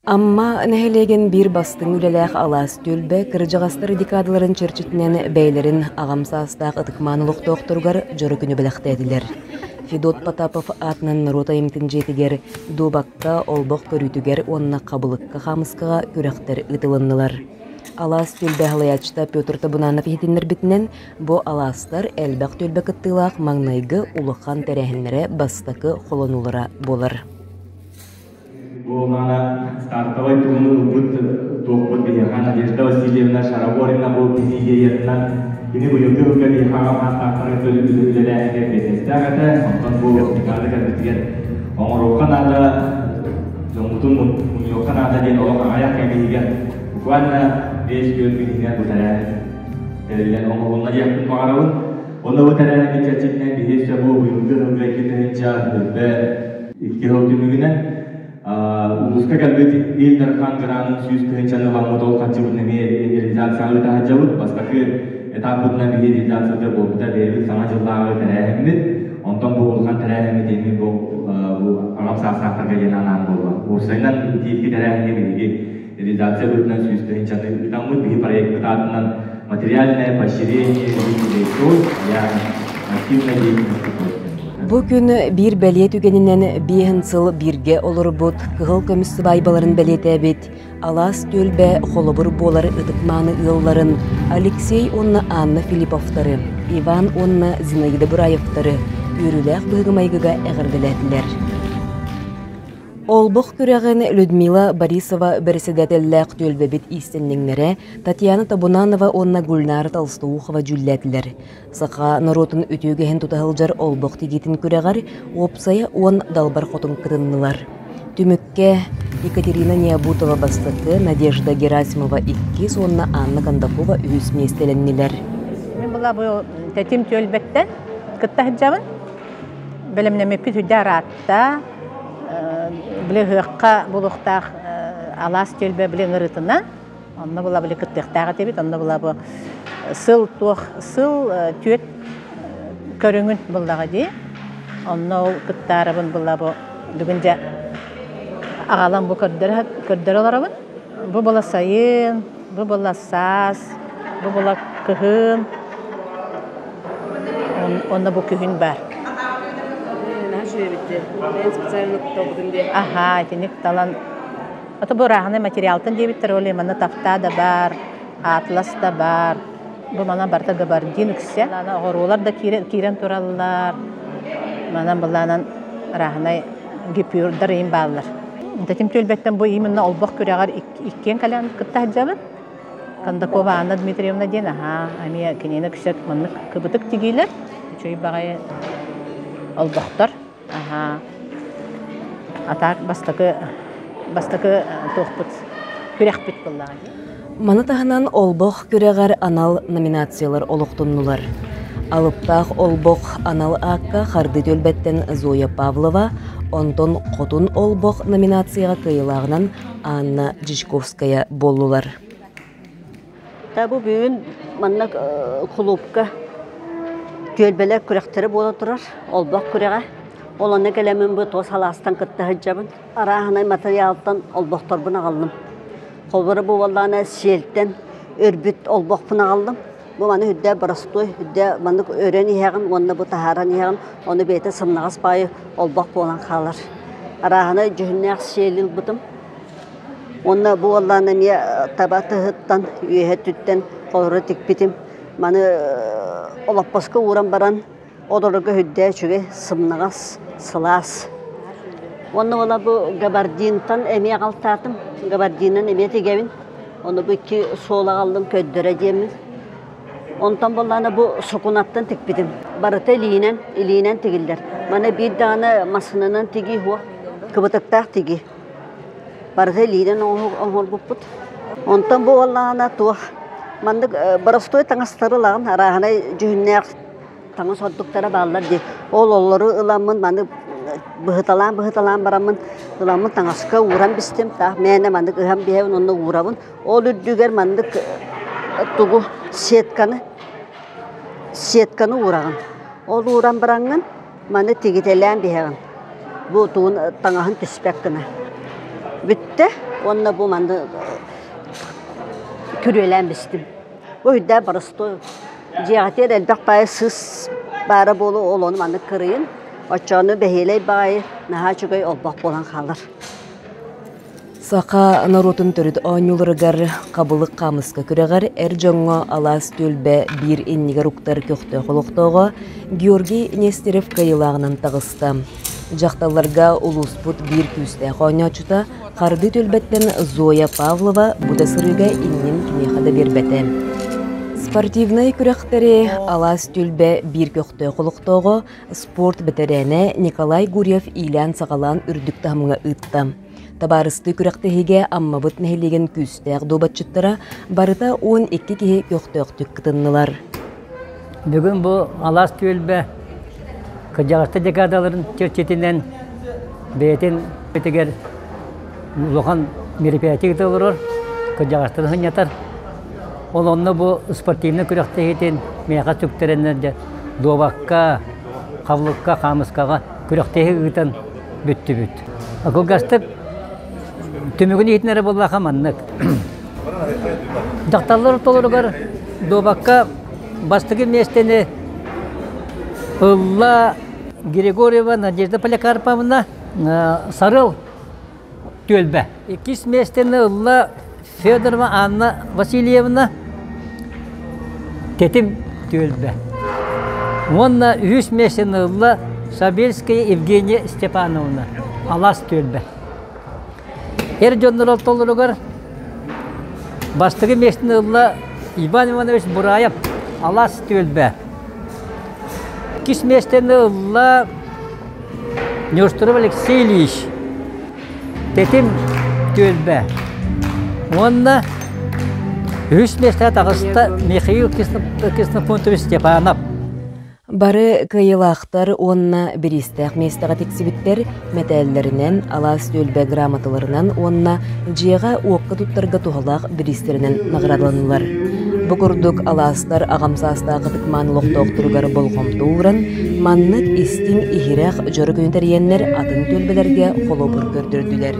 Амма нэһилиэгин биир бастыҥ үлэлээх алаас түөлбэ кырдьаҕастар декадаларын чэрчитинэн бэйэлэрин аҕам саастаах ытык-мааны олохтоохторугар дьоро күнү бэлэхтээтилэр. Федот Потапов аатынан норуот айымньытын дьиэтигэр дуобакка, олбох көрүүтүгэр уонна хабылыкка хаамыскаҕа күрэхтэр ыытылыннылар. Алаас түөлбэ салайааччыта Петр Табунанов иһитиннэрбитинэн, бу алаастар элбэх түөлбэ кыттыылаах маҥнайгы улахан тэрээһиннэрэ бастакы холонуулара буолар. Бу маана стартовай тугуну ылбыт туохпут биһиэхэ Надежда Васильевна Шараворина бу кини идеятынан кини быйылгы сылга биһиэхэ аҕам саастаахтары үлэлээһиҥҥэ эппиэтинэстээх этэ. Онтон бу декада кэлбитигэр оҥоруохха наада, дьоммутун мунньуохха наада диэн олох аҕыйах кэм иһигэр буквально 5-4 күн иһинэн бу тэрээһин тэриллэн оҥоһулунна диэхпин баҕарабын. Онно бу тэрээһиммит чэрчитинэн биһи өссө бу быйылгы сылга 2000 Икки сыл түмүгүнэн улууска кэлбит Ил Дархан гранын 100 тыһыынчаны ыламмыт ол харчыбытын эмиэ реализацияҕа ыыта сылдьабыт. Бастакы этаппытынан биһи реализацията буолбута бэйэбит саҥа дьыллааҕы тэрээһиммит. Онтон бу улахан тэрээһиммит эмиэ бу бу аҕам саастаахтарга диэн анаан буолла. Уопсайынан ити икки тэрээһиҥҥэ биһиги реализация быһыытынан 100 тыһыынчаны ыытаммыт биһи проекпыт аатынан материальное поощрение жителей для активной деятельности. Бу күн биир бэлиэ түгэнинэн биэһин сыл бииргэ олорбут кыһыл көмүс сыбаайбаларын бэлиэтээбит алаас түөлбэ холобур буолар ытык-мааны ыалларын Алексей уонна Анна Филипповтары, Иван уонна Зинаида Бураевтары үөрүүлээх быһыгы-майгыга эҕэрдэлээтилэр. Олбох күрэҕин Людмила Борисова бэрэссэдээтэллээх түөлбэбит иистэнньэҥнэрэ Татьяна Табунанова уонна Гульнара Толстоухова дьүүллээтилэр. Саха норуотун үтүө үгэһин тута сылдьар олбох тигиитин күрэҕэр уопсайа 10 далбар хотун кытыннылар. Түмүккэ Екатерина Необутова бастакы, Надежда Герасимова иккис уонна Анна Кондакова үһүс миэстэлэннилэр. Мин была бу тэтим түөлбэттэн кытта сылдьабын. Бэлэмнэммиппит үрдэ араатта. Били ыһыахха булуохтаах алаас түөлбэ били ыҥырыытынан онно була били кыттыахтаах этибит. Онно була бу сыл туох сыл түөрт көрүҥүн буллаҕа дии. Онно ол кыттаарабын була бу бүгүн дьэ аҕалан бу көрдөрө көрдөрө олоробун. Бу була сайын, бу була саас, бу була кыһын. Онно бу күһүн баар. Аһаа, итинник талан Ото бу ырааһынай материалтан диэбиттэр, ол манна тафта да баар, атлас да баар. Бу манан барыта габардин үксэ. Оҕуруолар да киирэн тураллар. Манан былаанан ырааһынай гипюрдар иин бааллар. Тэтим түөлбэттэн бу именно олбох күрэҕэр иккиэн кэлэн кытта сылдьабын. Кондакова Анна Дмитриевна диэн аһаа эмиэ кинини үксэ маннык кыбытык тигиилэр үчүгэй баҕайы олбохтор аһаа а так бастакы бастакы туохпут күрэхпит буоллаҕа дии. Маны таһынан олбох күрэҕэр анал номинациялар олохтоннулар. Алыптаах олбох анал аакка харды түөлбэттэн Зоя Павлова, онтон Хотун олбох номинацияҕа кыайыылааҕынан Анна Дьячковская буоллулар. Бу бүгүн манна кулуупка түөлбэлэр күрэхтэрэ буола турар, олбох күрэҕэ. Ол онно кэлэммин бу туос алаастан кытта сылдьабын. Арааһынай матырыйаалтан олбохторбун аҕаллым. Холобура бу буоллаҕына сиэлтэн өрбүт олбохпун аҕаллым. Бу маны үрдэ боростуой, үрдэ маннык өрөн иһэҕин уонна бу таһааран иһэҕин, ону бэйэтэ сымнаҕас баайы олбох буолан хаалар. Арааһынай дьүһүннээх сиэли ылбытым. Уонна бу уоллаан эмиэ таба тыһыттан, үөһэ өттүттэн холоро тикпитим. Маны олоппоско ууран баран, олорорго үрдэ үчүгэй, сымнаҕас, сылаас. Уонна уола бу габардинтан эмиэ аҕалтаатым. Габардинынан эмиэ тигэбин. Ону бу икки суол аҕаллым көрдөрө диэммин. Онтон буоллаҕына бу сукунаттан тикпитим. Барыта илиинэн, илиинэн тигиллэр. Маны биир даҕаны массыынанан тигии суох, кыбытыктаах тигии. Барыта илиинэн оҥорбуппут. Онтон бу буоллаҕына туох маннык боростуой таҥастары ылаҕын, арааһынай дьүһүннээх таҥас ордуктара бааллар дии. Ол олору ыламмын маны быһыталаан-быһыталаан бараммын ыламмын таҥаска ууран бистим. Таах мээнэ маннык ыһан биһэбин уонна уурабын. Ол үрдүгэр маннык тугу сетканы сетканы уураҕын. Ол ууран бараҥҥын маны тигитэлээн биһэҕин. Бу тугун таҥаһын түспэт гына. Бүттэ уонна бу манна күрүөлээн бистим. Бу үрдэ боростуой дьиэҕитигэр элбэх баайы сыыс баара буолуо, ол ону маннык кырыйын. Оччону бэһиэлэй баҕайы наһаа үчүгэй олбох буолан хаалар. Саха норуотун төрүт оонньууларыгар хабылык хаамыска күрэҕэр эр дьоҥҥо алаас түөлбэ биир иннигэр уктар көхтөөх олохтооҕо Георгий Нестерев кыайыылааҕынан таҕыста. Дьахталларга улууспут биир күүстээх оонньооччута Хардыы түөлбэттэн Зоя Павлова бу да сырыыга иннин кимиэхэ да биэрбэтэ. Спортивнай күрэхтэри алаас түөлбэ биир көхтөөх олохтооҕо спорт бэтэрээнэ Николай Гурьев иилээн-саҕалаан үрдүк таһымҥа ыытта. Табаарыстыы күрэхтэһиигэ Аммабыт нэһилиэгин күүстээх дуобатчыттара барыта 12 киһи көхтөөхтүк кытыннылар. Бүгүн бу алаас түөлбэ кырдьаҕастар декадаларын чэрчитинэн бэйэтин бэтигэр улахан мероприятие ыыта олорор, кырдьаҕастары сынньатар. Ол онно бу спортивнай күрэхтэһиитин миэхэ сүктэрэннэр дьэ дуобакка, хабылыкка, хаамыскаҕа күрэхтэһии ыытан бүттүбүт. Кылгастык түмүгүн иһитинэрэ буоллаха маннык. Дьахталлар ортолоругар дуобакка бастакы миэстэни ылла Григорьева Надежда Поликарповна, Сарыл түөлбэ. Иккис миэстэни ылла Федорова Анна Васильевна, Тэтим түөлбэ. Уонна үһүс миэстэни ылла Сабельская Евгения Степановна, Алаас түөлбэ. Эр дьоннор ортолоругар бастакы миэстэни ылла Иван Иванович Бураев, Алаас түөлбэ. Иккис миэстэни ылла Нестеров Алексей Ильич, Тэтим түөлбэ. Уонна үһүс миэстэҕэ таҕыста Михаил Ксенофонтович Степанов. Бары кыайыылаахтар уонна бириистээх миэстэҕэ тиксибиттэр мэтээллэринэн, алаас түөлбэ грамоталарынан уонна дьиэҕэ-уокка туттарга туһалаах бириистэринэн наҕараадаланнылар. Бу курдук алаастар аҕам саастаах ытыкмаан олохтоохторугар болҕомто ууран, маннык истиҥ иһирэх дьоро күнү тэрийэннэр атын түөлбэлэргэ холобур көрдөрдүлэр.